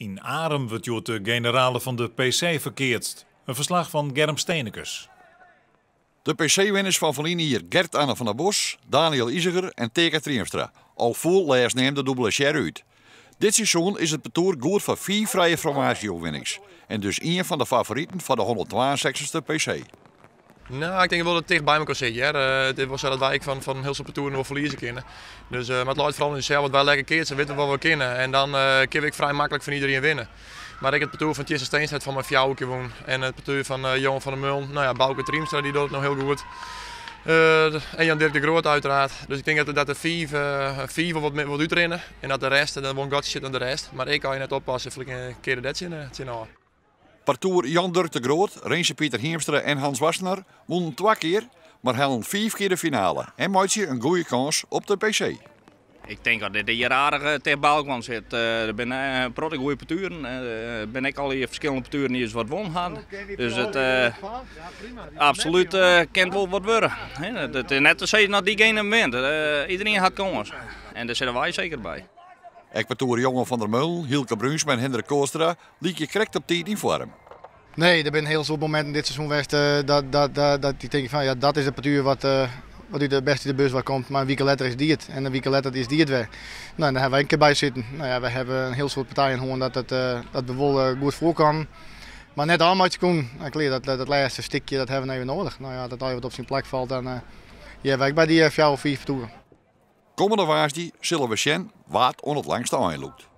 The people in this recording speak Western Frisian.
Yn Arum wurdt hjoed de generale fan de PC ferkeatst. In ferslach fan Germ Stenekes. De PC-winners fan ferline jier Gert Anne van der Bos, Daniël Iseger en Teake Triemstra. Al foel lêstneamde doe blessearre út. Dit seizoen is it partoer goed foar fiif frije formaasje-oerwinnings en dus ien fan de favoriten foar de 162ste PC. Nou, ik tink wol dat it ticht by mekoar sit, hear. It is wol sa dat wy ek fan in hiel soad partoeren wol ferlieze kinne. Dus, mar it leit foaral yn ússels. As wy lekker keatse, witte we wat we kinne. En dan kinne we ek frij maklik fan iderien winne. Mar ek it partoer fan Tjisse Steenstra hat fan my fjouwer kear wûn. En it partoer fan Johan van der Meulen, no ja, Bauke Triemstra dy docht it no hiel goed. En Jan Dirk de Groot uiteraard. Dus ik tink dat de fiif wol wat útrinne. En dat de rest, dan wol in gatsje sit oan de rest. Mar ek as je net oppasse, keare dêr tsjin ôf. Partoer Jan Durk de Groot, Rinse Pieter Hiemstra en Hans Wassenaar wûnen twa kear, mar hellen fiif kear de finale en meitsje in goede kâns op de PC. Ik tink dat dit hjir aardich ticht by elkoar sit. Der binne in protte goede partoeren. Der binne ek al ferskillende partoeren dy't wat wûn ha. Dus it absolút kin wol wat wurde. It is net te sizzen dat dygene wint. Iderien hat kâns. En dêr sitte wy seker by. Ek partoer Johan van der Meulen, Hylke Bruinsma en Hendrik Kootstra lykje krekt op tiid yn foarm. Nee, der binne hiel soad mominten dit seizoen west dat ik tink fan ja, dat is it partoer wat út de bêste de bus wat komt. Mar in wike letter is dy it en in wike letter is dy it wer. No, dêr hawwe wy in kear by sitten. No ja, wy hawwe in hiel soad partijen hân dat we wol goed foarkamen. Mar net ôfmeitsje koenen. No, klear, dat lêste stikje dat hawwe we even nedich. No ja, dat al wat op syn plak falt, dan hearre wy ek by dy fjouwer, fiif partoeren. Kommende woansdei sille we sjen wa't oan it langste ein lûkt.